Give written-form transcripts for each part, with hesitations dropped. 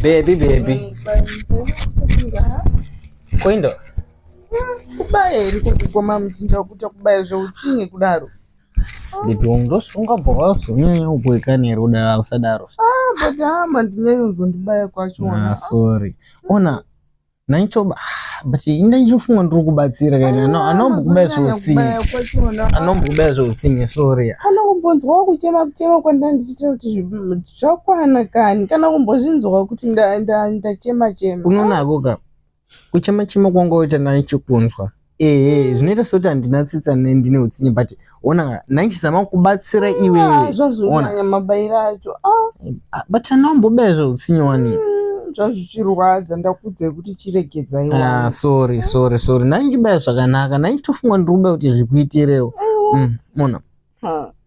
Baby baby. Koindo. Kubaya here kukoma muchinja kuita kubaya zveutsinye kudaro. Baby ungabva wazonyanya kuboekana here kudaro usadaro. Ah, but hama ndinyanya kuzondibaya kwacho. Ah, sorry. Ona Naichoba ah, but indachofunga ndiri kubatsira kana no anombokubaya zveutsinye. Anombokubaya zveutsinye sorry. Kana kumbonzwawo kuchema kuchema kwandanga ndichiita kuti zvakwana kani kana kumbozvinzwawo kuti ndachema chema. Unonako ka kuchema chema kwanga waita ndaichikunzwa. Ehe zvinoita sekuti handina tsitsa ndine utsinye but ona ndaichizama kubatsira iwewe. Ah, zvazonyanya mabairo acho. Ah. Ah, but anombobaya zveutsinye wani. Zvazvichirwadza ndakuudzai kuti chiregedzai ah, sorry sorry sorry ndaichibaya zvakanaka ndaitofunga ndiri kubaya kuti zvikuitirewo mona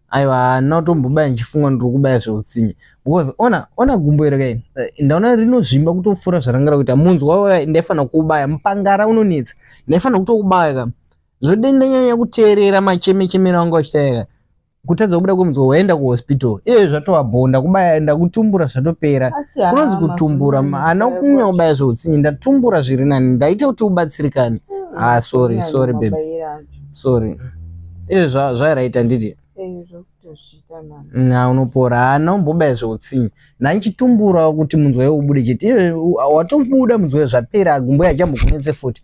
aiwa haana kutombobaya ndichifunga ndiri kubaya zveutsinye because ona ona gumbo iro kai eh, ndaona rinozvimba kutopfuura zvaranga rakuita munzwa waya ndaifanira kuubaya mupangara unonetsa ndaifanira kutokubaya ka zvode ndanyanya kuteerera machemechemero angu achitayaka kutadza kubuda kwemunzwa waenda kuhospital iye zvatova bho ndakubaya ndakutumbura zvatopera kunonzi kutumbura haana kunyanya kubaya zveutsinye ndatumbura zviri nani ndaita kuti ubatsirikane ah sorry sorry baby sorry iye zvairaita nditi na unopora haana umbobaya zveutsinye ndanchitumbura kuti munzwa iwe ubude chete iye watobuda munzwa zvapera gumbo yachambokunetse futi.